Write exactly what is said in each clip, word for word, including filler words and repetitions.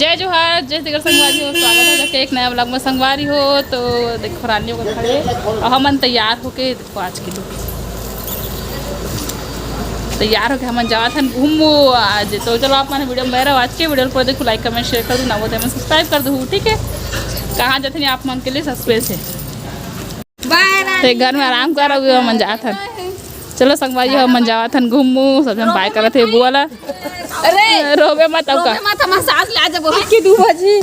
जय जोहार, जय छत्तीसगढ़ संगवारी हो, स्वागत है एक नया vlog में संगवारी हो। तो देखो रानी हो खड़े और हमन तैयार होके देखो आज के लुक तैयार होके हमन जावत हन घूमू आज। तो चलो आप मन video में रहो, आज के video को देखो, like comment share कर दो, ना वो तो subscribe कर दो, ठीक है। कहाँ जाते हैं आप मन के लिए suspense है। ते घर में आराम कर रहे हो, हमन जात हन। चलो संगवारी हो, हमन जावत हन घूमू, सब झन bye करत हे बुआ ला। अरे रोबे मत, अउ का? रोबे मत, हमर सास ला जब वहाँ की दू बजी।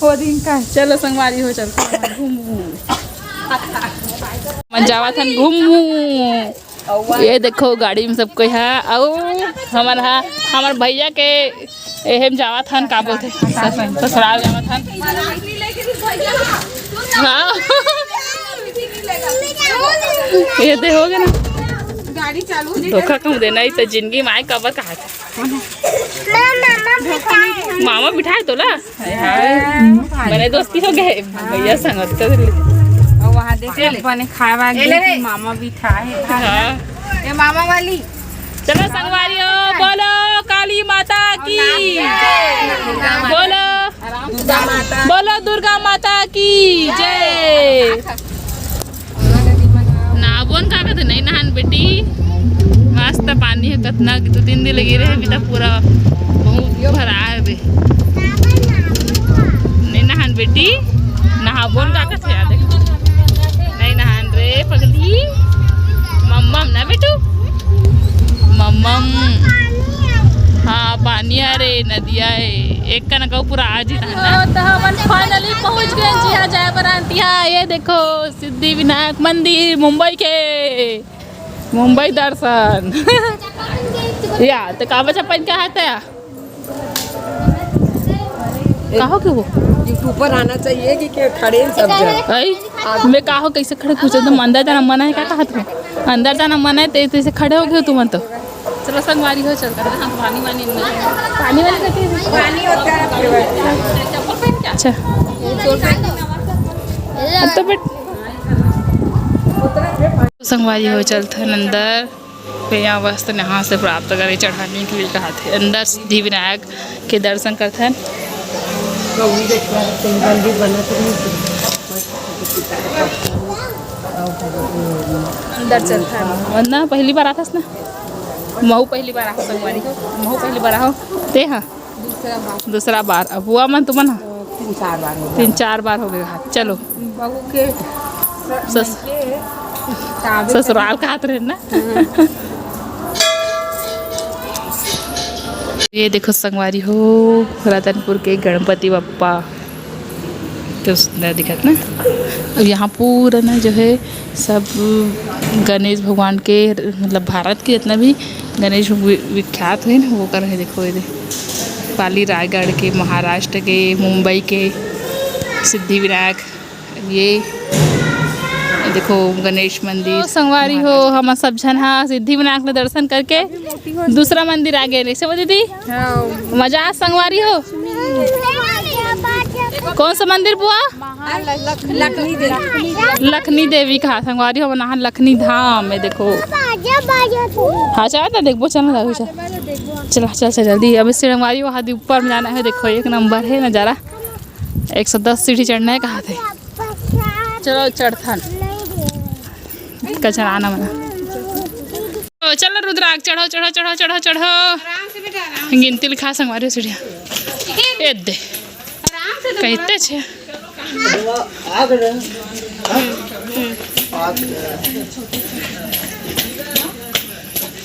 ओ दिन का। चलो संगवारी हो, चलते हन घूमू। हमन जावत हन घूमू। ये देखो गाड़ी में सब कोई है, अउ हमन हा, हमर भैया के एहे में जावत हन, का बोलथे, सस-, ससुराल जावत हन। हाँ। ये दे हो गया ना। गाड़ी चालू हो जाए। धोखा कहूँ दे, नहीं तो जिंदगी में आए कबर कहा था। मामा बिठाए तोला। हाय, हाय। बने दोस्ती हो गए भैया संगत कर ले। और वहाँ देख ले। बने खाए वाले ए, ले रे। मामा बिठाए। हाँ। ये मामा वाली। चलो संगवारी हो, बोलो काली माता की। बोलो। दुर्गा माता। बोलो दुर्गा माता की जय। नहाबोन का कहते, नहीं नहान बेटी। मस्त पानी है, कतना दो तीन दिन लगे रहे, अभी तक पूरा बहुत भरा है बे। नहीं नहान बेटी, नहाबोन का कहते याद है। नहीं नहान रे पगली, मम्मम ना बेटू, मम्मम। हाँ पानी आ रे, नदिया है, एक कनक पूरा आज ही नहाना। तो हमन finally पहुंच गए जी, हाँ जाए बर आंटी। हाँ ये देखो सिद्धि विनायक मंदिर मुंबई के, मुंबई दर्शन। या तो का बचा पहन के हाथ है? कहो के वो? YouTuber आना चाहिए कि, कि खड़े हैं सब जन। आई, मैं कहो कैसे खड़े, कुछ एकदम अंदर जाना मना है, क्या कहत हो? अंदर जाना मना है, ते, तैसे खड़े हो गए हो तुम तो। चलो संगवारी हो, चल कर हम पानी वानी नहीं। पानी वाली करती है? पानी होता है। अच्छा। अब तो बेट संगवारी हो, चलथन अंदर। पे यहाँ वस्त्र यहाँ से प्राप्त करे, चढ़ाने के लिए कहा थे। अंदर सिद्धि विनायक के दर्शन करथन। अंदर चलथन। वंदना, पहली बार आथस ना? महू पहली बार आहो संगवारी हो, महू पहली बार आहो। ते हाँ? दूसरा बार। दूसरा बार। अब हुआ मन तुमन हा? तीन चार बार हो गया। तीन चार बार हो गए। हाँ, चलो। बहू के स-, सस-, के ताबे ससुराल का हाथ रहे ना। हाँ। ये देखो संगवारी हो, रतनपुर के गणपति बप्पा। तो सुंदर दिखत ना। अब यहाँ पूरा ना जो है सब गणेश भगवान के, मतलब भारत के जितना भी गणेश वि-, विख्यात है ना, वो कर है। देखो ये दे, पाली रायगढ़ के, महाराष्ट्र के, मुंबई के सिद्धि विनायक, ये देखो गणेश मंदिर। तो संगवारी हो, हम सब झन हा सिद्धि विनायक में दर्शन करके दूसरा मंदिर आ गए, कैसे वो दीदी? हाँ। मजा आ संगवारी हो। कौन सा मंदिर बुआ? लखनी देवी। लखनी देवी का संगवारी हो, नहा लखनी धाम में देखो। हाँ चला था, देखो चला था। चला चल चल जल्दी। अब इससे संगवारी वहाँ दी ऊपर में जाना है, देखो एक नंबर है नज़ारा। एक सौ दस सीढ़ी चढ़ना है कहा थे। चलो चढ़थन। कचरा आना मना। ओ, चलो रुद्राक, चढ़ो, चढ़ो, चढ़ो, चढ़ो, चढ़ो। गिनती लिखा संगवारी सीढ़िया। ए दे। कहते छे।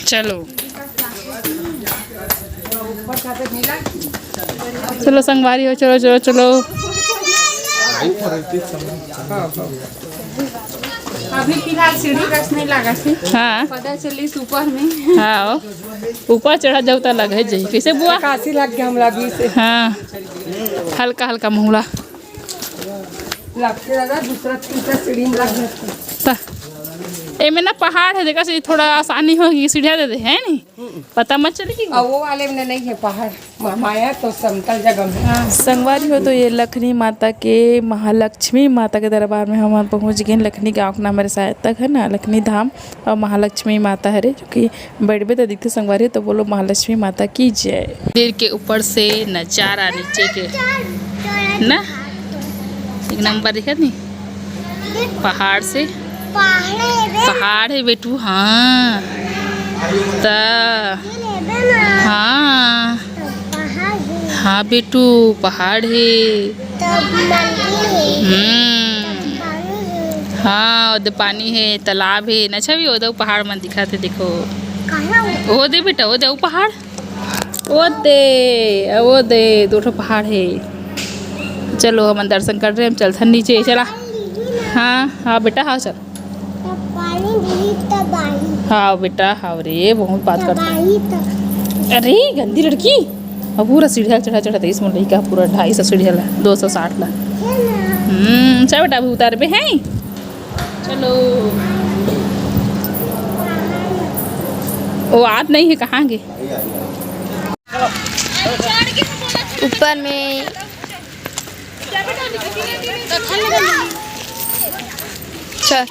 चलो। चलो संगवारी हो, चलो, चलो, चलो। अभी फिलहाल सीढ़ी कस नहीं लगा थी। हाँ। पता चली ऊपर में। हाँ, ऊपर चढ़ा जाऊ तो लगे जाई। कैसे बुआ? काशी लग गया हमरा अभी से। हाँ, हल्का हल्का महुला। लगते दादा, दूसरा तीसरा सीढ़ी में लग गया। ता। एमे ना पहाड़ हे, देखा से थोड़ा आसानी होगी, सीढ़िया दे दे, है नी? पता मत चले कि अउ वो वाले में नहीं है पहाड़, म-, माया तो समतल जगह में। हाँ। संगवारी हो, तो ये लखनी माता के, महालक्ष्मी माता के दरबार में हमन पहुँच गेन। लखनी गाँव के नाम हरे शायद तक, है ना, लखनी धाम। अउ महालक्ष्मी माता हरे, जो कि बैठबे त दिखथे संगवारी हो, तो बोलो महालक्ष्मी माता की जय। मंदिर के ऊपर से नजारा नीचे के ना, एक नंबर दिखत नी पहाड़ से। पहाड़ हे बेटू, हाँ। त हाँ, हाँ बेटू, पहाड़ हे। हम्म। हाँ, ओदे पानी हे, तालाब हे, न छवि, ओदे पहाड़ मन दिखत हे, देखो। ओ दे बेटा, ओ दे, ओ पहाड़। ओ दे, ओ दे, दो ठो पहाड़ हे। चलो, हमन दर्शन कर रहे, हम चलथन नीचे, चला। हाँ, हाँ बेटा, हाँ, चल। हाँ बेटा, हाँ रे, बहुत बात करता है। अरे, गंदी लड़की, अब पूरा सीढ़िया चढ़ा चढ़ा तेईस मन लइका, पूरा ढाई सौ सीढ़िया ला, दो सौ साठ ला। हम्म, चल बेटा, अभी उतार पे है। चलो, वो आत नहीं है, कहाँ गे? ऊपर में। चल।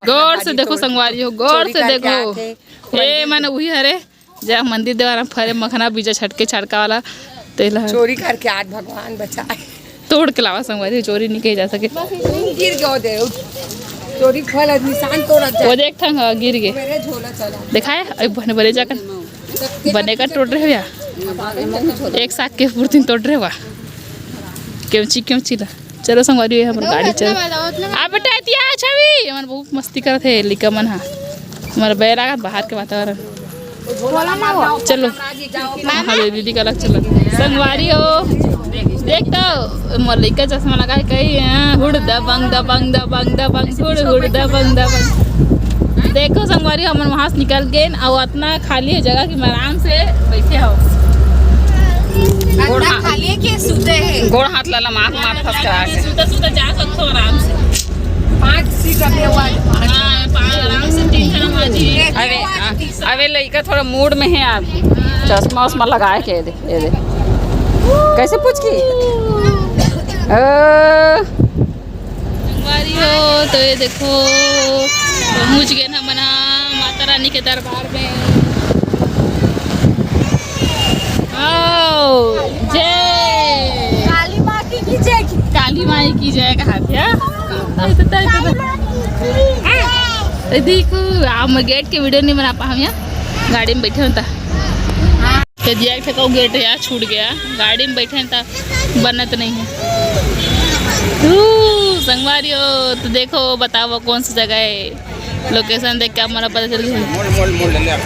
गौर से देखो संगवारी हो, गौर से देखो। ए मन उही हरे। जा मंदिर देवारा फरे मखना बीजा छटके छड़का वाला तेला चोरी करके आज भगवान बचाए। तोड़ के लावा संगवारी, चोरी नहीं कही जा सके। गिर गयो दे। चोरी फल निशान तोड़ा जाए। वो देख थंग, हाँ, गिर गए। मेरे झोला चला। दिखाए, अब बने बने जाकर। बने का तोड़ रहे हो या? एक साग के पुरतिन तोड़ रहे हो। क्यों ची, क्यों चिल्ला? चलो संगवारी, हमर गाड़ी चल। आ बेटा, एतिया छवि, हमर बहुत मस्ती करत हे लइका मन हा। हमर बैरा का बाहर के वातावरण। चलो, हाँ, दीदी का अलग चलो। संगवारी हो, देख तो, मोर लइका चश्मा लगा है, कही, हाँ, हुड़ दबंग, दबंग, दबंग, दबंग, हुड़, हुड़ दबंग, दबंग। देखो संगवारी, हमन वहाँ से निकल गए, अउ इतना खाली है जगह कि मैं आराम से बैठे हो। गोड़ हाथ खाली है कि सूते हैं? गोड़ हाथ ला लमाक मार फसका के। सूता सूता जा सकते हो आराम से। पाँच सीट अभी हुआ है। हाँ, पा-, आराम से तीन जना माजी। अबे, आ, अबे लइका थोड़ा मूड में है आज। चश्मा उश्मा लगाए के दे, ये दे। कैसे पूछ की? ओ। संगवारी हो, तो ये देखो, पहुँच गए ना मना माता रानी के दरबार में। आओ, जय। काली माँ की जय। काली माई की जय कहा थे, हाँ? काली माँ की जय। देखो, आप मैं गेट के वीडियो नहीं बना पा हम यहाँ, गाड़ी में बैठे होता। तो दिया एक ठका गेट यार छूट गया, गाड़ी में बैठे हैं तो बनत नहीं है। ऊ, संगवारी हो, तो देखो, बताओ कौन सी जगह है, लोकेशन देख के आप हमारा पता चल जाए। मोड़, मोड़, मोड़ ले ले आप।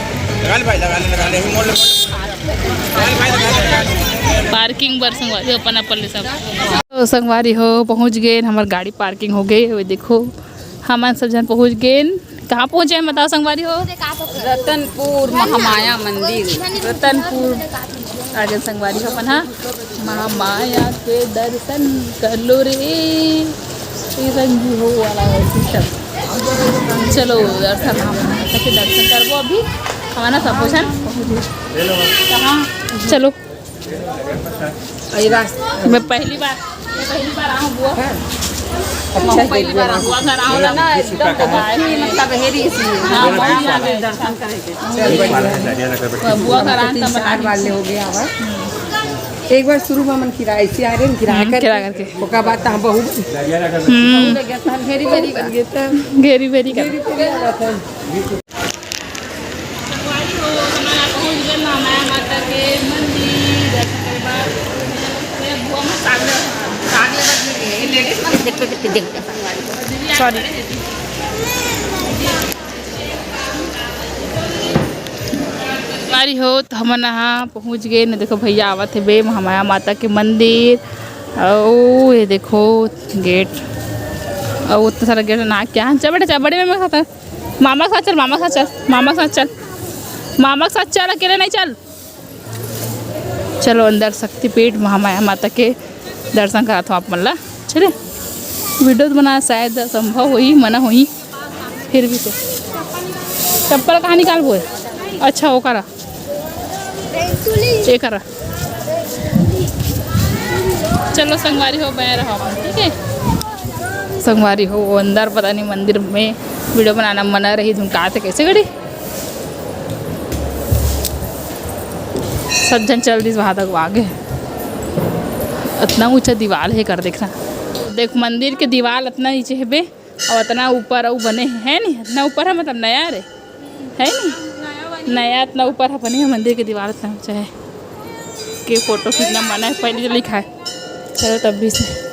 लगा ले भाई, लगा ले, लगा ले, मोड़ ले, मोड़ ले। लगा ले भाई, लगा ले, लगा ले। पार्किंग बर संगवारी हो, अपन, अपन ले सब। तो संगवारी हो, पहुँच गए, हमार गाड़ी पार्किंग हो गई, वो देखो। हमन सब झन पहुँच गेन। कहाँ पहुँचे हैं बताओ संगवारी हो? रतनपुर महामाया मंदिर। रतनपुर आ गेन संगवारी हो अपन हा। महामाया के दर्शन कर लो रे, ए रंगी हो वाला है सिस्टम। चलो दर्शन, हम के दर्शन करबो अभी। हमारा सब झन कहाँ? चलो। ये रास्ता मैं पहली बार, मैं पहली बार आऊँ बुआ। हाँ। मैं अच्छा, पहली बार आऊँ बुआ घर आऊँ ना, एकदम तो बाहर ही मतलब हेरी सी। हाँ, बहुत ज्यादा दर्शन करेंगे। बुआ घर आऊँ तीन तो चार बार ले हो गया हमारा। एक बार शुरू में मन किराए से आ रहे हैं, किराया हम्म, करके। किराया करके। ओकर बाद तो हम बहू बन हम्म। हम घेरी बेरी कर घेरी बेरी कर। संगवारी हो, हमन ह पहुँच गेन महामाया माता के मंदिर दर्शन करे बर। ये बुआ मन साग ले, साग ले बर मिल गे। लेडीज मन देख, देख, देख, देख। सॉरी। संगवारी हो, तो हमन ह पहुँच गेन। देखो भैया आवत हे बे महामाया माता के मंदिर। अउ ये देखो गेट, अउ उतना सारा गेट ना क्या। चल बेटा, चल बड़े में खाता। मामा के साथ चल, मामा के साथ चल, मामा के साथ चल। मामा के साथ चल, अकेले नहीं चल। चलो अंदर शक्तिपीठ महामाया माता के दर्शन करात हूँ आप मन ला। चले, वीडियो तो बना शायद असंभव होही, मना होही, फिर भी तो चप्पल कहाँ निकालबो? अच्छा, वो करा, ये करा। चलो संगवारी हो, बने रहो, ठीक है संगवारी हो। वो अंदर पता नहीं मंदिर में वीडियो बनाना मना रही, धुन का थे कैसे गड़ी। सब झन चल दिस वहाँ तक, वो आगे। इतना ऊंचा दीवाल है, कर देखना। देख, मंदिर के दीवाल इतना नीचे है बे, और इतना ऊपर अउ बने है, है नहीं? इतना ऊपर है, मतलब नया रे, है नहीं? नया इतना ऊपर है बने है, मंदिर के दीवाल इतना ऊंचा है। के फोटो खींचना मना है, पहले तो लिखा है। चलो तब भी से।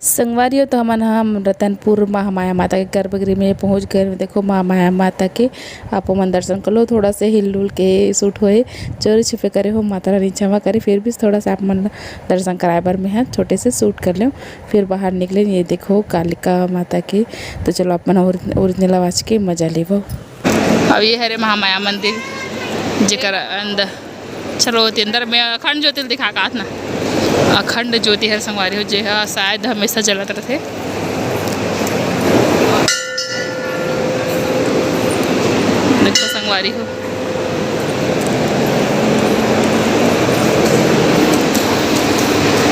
संगवारी हो, तो हमन हम रतनपुर महामाया माता के गर्भगृह में पहुंच गए। देखो महामाया माता के, आप मन दर्शन कर लो। थोड़ा से हिलडुल के शूट होए, चोरी छुपे करे हो, माता रानी क्षमा करे, फिर भी थोड़ा सा आप मन ला दर्शन कराए बर मैं ह छोटे से शूट कर लेव। फिर बाहर निकले, ये देखो कालिका माता के। तो चलो आप मन ओरिजिनल आवाज के मजा लेवो। अब ये हरे महामाया मंदिर, जेकर अंदर, चलो, ते अंदर में अखंड ज्योति ल दिखा का ना। अखंड ज्योति हर संगवारी हो, जे ह शायद हमेशा जलत रथे। देखो संगवारी हो,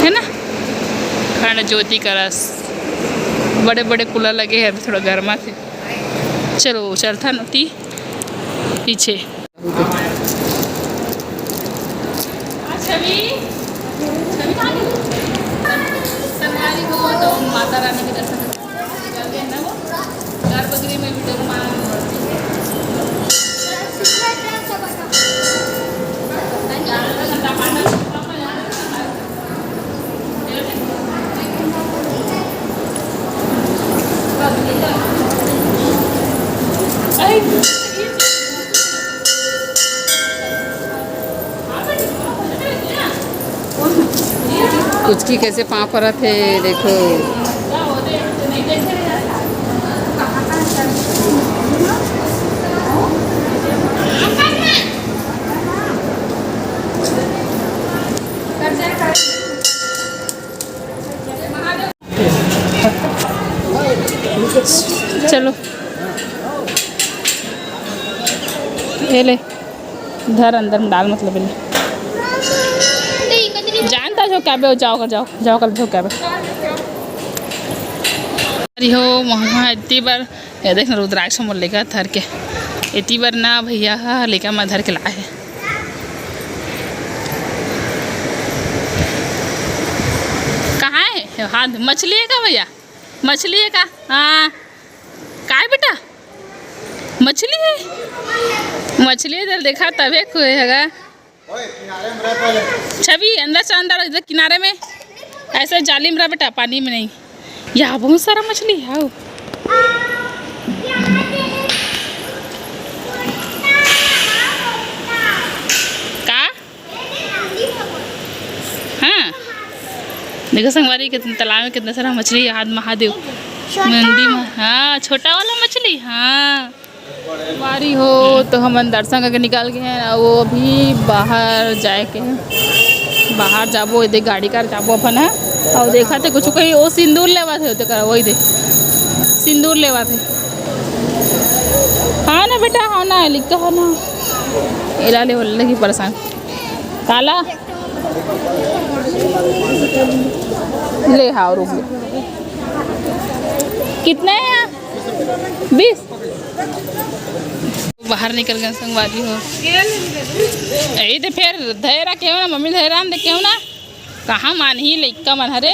है ना, अखंड ज्योति करस। बड़े बड़े कूलर लगे हैं, अभी थोड़ा गर्मा थे। चलो चलथन ओती पीछे। छवि, छवि कहाँ गई? संगवारी हो, तो माता रानी के दर्शन करके चल देना वो। गर्भगृह में भी डर माना नहीं पड़ती है। कुचकी कैसे पाँव परत हे, देखो। चलो, ये ले, धर अंदर में डाल, मतलब, ये ले। जानता जो क्या बे, जाओ कर, जाओ, जाओ कर, जो क्या बे। अरे हो, मम्मा, इतनी बार ये देख ना, रुद्राक्ष मोर लेकर धर के, इतनी बार ना भैया, हाँ, लेकर मैं धर के लाए है। कहाँ है? हाथ, मछली है का भैया? मछली है का? हाँ। काय बेटा? मछली है? मछली है, चल देखा तबे कोई हैगा। छवि, अंदर से अंदर, इधर किनारे में। ऐसे जाली में रह बेटा, पानी में नहीं। यहाँ बहुत सारा मछली है। आओ। का? हाँ, देखो संगवारी, कितना तालाब में कितना सारा मछली है। हाथ महादेव नंदी में, हाँ, छोटा वाला मछली, हाँ। संगवारी हो, तो हमन दर्शन करके निकल गए हैं, वो अभी बाहर जाए के हैं, बाहर जाबो, ये दे गाड़ी कार जाबो अपन, है। और देखा थे कुछ कोई वो सिंदूर लेवा थे, तेकर वही दे सिंदूर लेवा थे। हाँ ना बेटा, हाँ ना, लिख तो है ना। एला ले, बोलने की परेशान। काला? ले, हाँ, रुक ले। कितना है? बीस। बाहर निकल गए संगवारी हो। यही तो फिर धैरा केहू ना, मम्मी धैरा दे केहू ना। कहाँ मानही लइका मन हरे।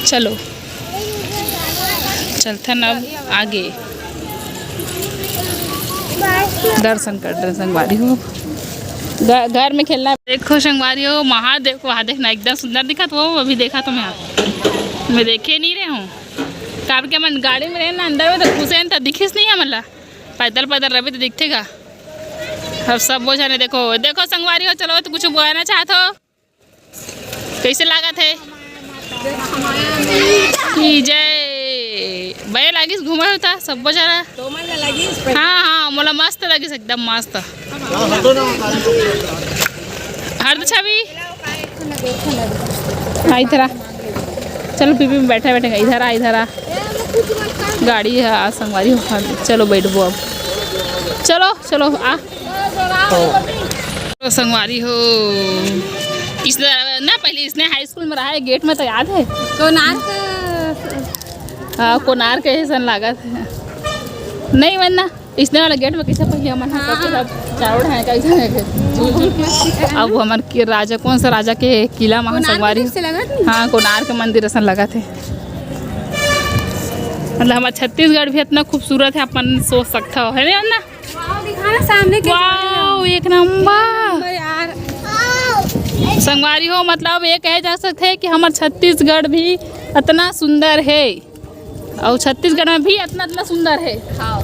चलो, चलथन अब आगे। दर्शन कर दे संगवारी हो। घ-, घर में खेलना। देखो संगवारी हो, महादेव को वहाँ देखना, एकदम सुंदर दिखा तो। अभी देखा तो मैं, मैं देखे नहीं रहे हूँ। काबर के मन गाड़ी में रहे ना, अंदर में तो घुसे न, तो दिखिस नहीं हमला। पैदल पैदल रहे तो दिखते का। अब सब बोझा ने देखो, देखो संगवारी हो, चलो तो कुछ बोलना चाहत हो? कैसे लागत है? की जय। बे ला लगिस घूमे होता सब्बो जना। हाँ, हाँ, मोला मस्त लगिस, एकदम मस्त। हर छवि। हाँ, इधर आ। चलो, पीपी में बैठा, बैठेगा। इधर आ, इधर आ। गाड़ी है, आ, संगवारी हो। हाँ, चलो, बैठबो अब। चलो, चलो, आ। तो संगवारी हो, इसने ना, पहले इसने हाई स्कूल में रहा है, गेट में तो याद है? कोणार्क। हाँ, कोणार्क के जैसन लागत है। नहीं, वरना इसने वाला गेट में कैसे पहले हमन हाँ। सब, सब चारों ढाई का इधर है। अब हमर के राजा, कौन सा राजा के किला महा कोणार्क संगवारी? जैसे लगत नहीं? हाँ, कोणार्क के मंदिर असन लगत है। मतलब, हमारा छत्तीसगढ़ भी इतना खूबसूरत है, अपन सोच सकता हो, है ना? वाओ, दिखा ना सामने के वाओ, एक नंबर। नंबर यार। संगवारी हो, मतलब, ये कहे जा सकते हैं कि हमारा छत्तीसगढ़ भी इतना सुंदर है। और छत्तीसगढ़ में भी इतना, इतना सुंदर है। हाँ।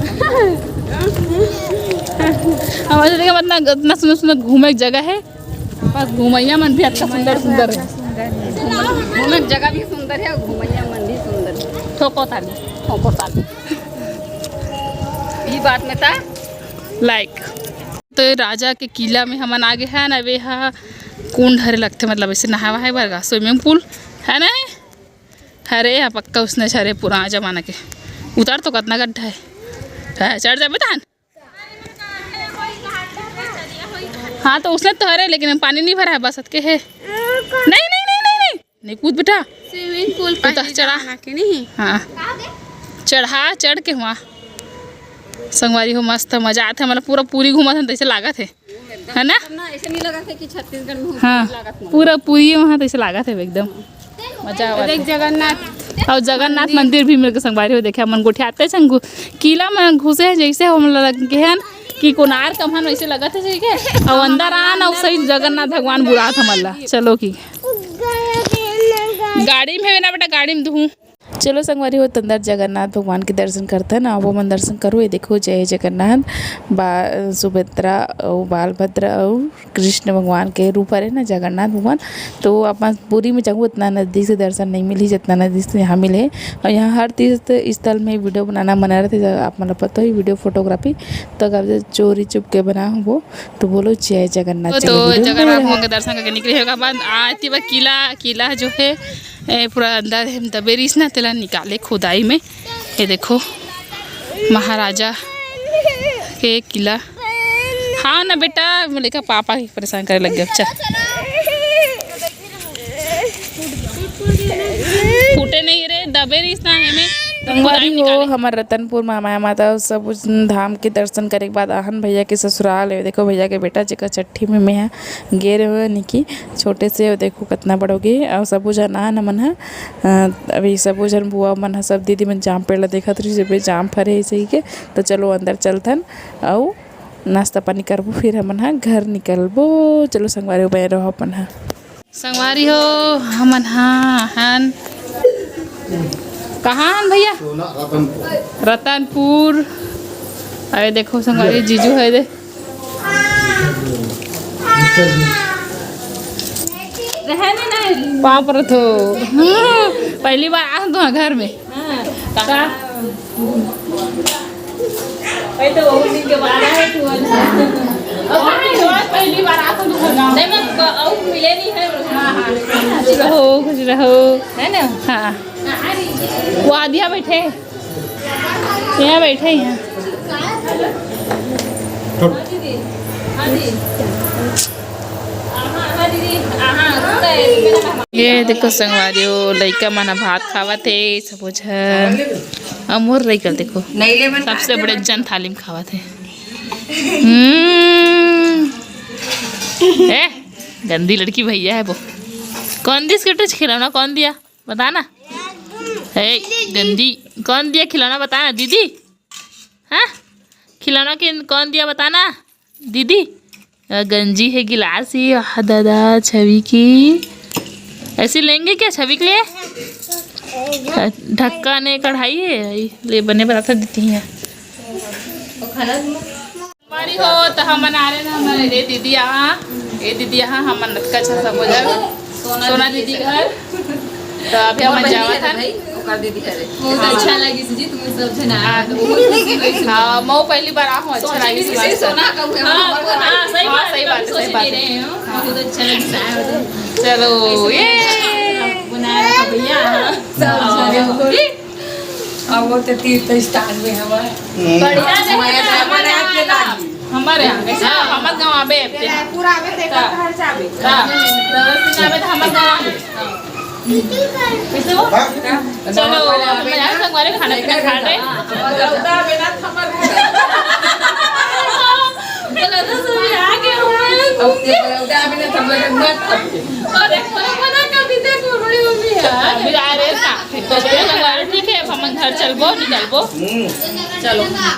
हमारे जगह में इतना, इतना सुंदर, सुंदर घूमे के जगह है, पर घूमैया मन भी अच्छा सुंदर, सुंदर है। घूमे के जगह भी सुंदर है और घूमैया मन भी सुंदर है। ठोको ताली, ठोको ताली। ये बात में था। लाइक। तो ये राजा के किला में हमन आगे है ना, वे हा कुंड हरे लगथे, मतलब ऐसे नहावा है बरगा, स्विमिंग पूल है ना। अरे, यहाँ पक्का उसने छरे पुराना जमाना के। उतार तो कितना गड्ढा है। हाँ, चढ़ जाबे तहन। हाँ, तो उसने तो हरे, लेकिन पानी नहीं भरा है, बस अतके है। नहीं, नहीं, नहीं, नहीं, नहीं, नहीं कूद बेटा। स्विमिंग पूल उतार, पहले चढ़ा। जमाना के नहीं। हाँ, चढ़ा, चढ़ के हुआ। संगवारी हो, मस्त मजा आथे, मतलब पूरा पूरी घूमत हन तैसे लागत है। है ना? ना, ऐसे नहीं लगा था कि छत्तीसगढ़ में हूँ, हाँ, लागत मन। पूरा पूरी वहाँ तैसे लागत है एकदम। मजा आवत देख है। जगन्नाथ। और जगन्नाथ मंदिर भी मिलके संगवारी हो देखे, हमन गोठियाते छन घु-, किला में घुसे हैं जैसे हम लग के हन कि कोणार्क हमन वैसे लगत है, ठीक है? और अंदर आन और सही जगन्नाथ भगवान बुलात हमन ला, चलो की। गाड़ी में है ना बेटा, गाड़ी में दुहूँ। चलो संगवारी हो, त अंदर जगन्नाथ भगवान के दर्शन करथन। अब हमन दर्शन करो, ये देखो जय जगन्नाथ, बा-, सुभद्रा अउ बालभद्र अउ कृष्ण भगवान के रूप हरे ना जगन्नाथ भगवान। तो आप मन पूरी में जाहू, उतना नजदीक से दर्शन नहीं मिलही जितना नजदीक से यहाँ मिले। और यहाँ हर तीर्थ स्थल में वीडियो बनाना मना रहते, आप मन ला पता ही वीडियो फोटोग्राफी, तो अगर चोरी चुप के बना हो तो बोलो जय जगन्नाथ। तो चलो वीडियो में जगन्नाथ रहो। भगवान के दर्शन करके निकले होगा बाद आती बा किला, किला जो है ए, पूरा अंदर हम दबे रहिस ना, तेला निकाले खोदाई में। ये देखो, महाराजा के किला। हाँ ना बेटा, मैं लेकर पापा के परेशान करे लग गया। चल, फूटे नहीं रे, दबे रहिस ना, हमें खोदाई संगवारी में हो, निकाले। हमर रतनपुर माया माता सब धाम के दर्शन करे के बाद आहन भैया के ससुराल है। देखो भैया के बेटा जेकर छट्ठी में मैं गे रहे हो निकी छोटे से, देखो कितना बड़ हो गे। और सबो झन आन मन ह, अ, अभी सबो झन बुआ मन ह, सब दीदी मन जाम पेड़ ला देखत रही, जब जाम फरे हे सही के। तो चलो अंदर चलथन अउ नाश्ता पानी करबो, फिर हमन ह घर निकलबो। चलो संगवारी हो, बने रहो अपन ह। संगवारी हो, हमन ह हन, कहाँ हन भैया? रतनपुर। अरे देखो संगवारी, जीजू है दे। पाँव परत हो। पहली बार आए हो तुम घर में? हाँ। का? भाई तो बहुत दिन के बाद आए तू। पहली बार आए हो तुम घर। नहीं, मैं ब-, और मिले नहीं है। हाँ, हाँ। खुश रहो, खुश रहो। है ना? हाँ। वो आदिया बैठे। यहाँ बैठे हैं। ये देखो संगवारी हो, लइका मन ह भात खावत हे, सबो झन। अउ मोर लइका देखो, सबसे बड़े जन थाली में खावत हे। हम्म। ए, गंदी लड़की भैया है वो। कौन दिस के टच खिलौना कौन दिया? बताना। ए, गंदी, कौन दिया खिलौना? बताना दीदी। हाँ, खिलौना के कौन दिया? बताना दीदी। अ, गंजी है, गिलास ही। आह, दादा, छवि की। ऐसी लेंगे क्या छवि के लिए? अ, ढक्कन है, कढ़ाई है, ले बने बता देती हैं। हमारी हो तो हम बना रहे ना, हमारे ये दीदी यहाँ, ये दीदी यहाँ, हम मन का अच्छा सब हो जाए। सोना दीदी घर। तो अभी हम जावा था। कर दीदी है रे। बहुत अच्छा लगिस जी, तुम सब झन आए हो, बहुत खुशी होइस। हाँ, मैं पहली बार आए हूँ, अच्छा लगिस। सोना कहूँ, हाँ, हाँ, सही बात है, सही बात है। बहुत अच्छा लगिस आए हो। चलो, ये बनाए रखो भैया। हाँ। अब वो तो तीर्थ स्थान में हमारे। बढ़िया जगह है, हमारे यहाँ के लागी। हमारे यहाँ कैसे? हाँ, हमर गाँव आबे। पूरा आबे, देखा घर जाबे। हाँ, दस दिन आबे तो हमर गाँव आबे। कैसे हो? चलो, हम यहाँ से हमारे खाना पीना खा ले। बोला तो सभी आ गए हमारे। और एक बड़ा बड़ा कर दी, देखो, बड़ी मम्मी है। अभी आ रहे हैं। ठीक है, अब हम घर चलबो, निकलबो। चलो।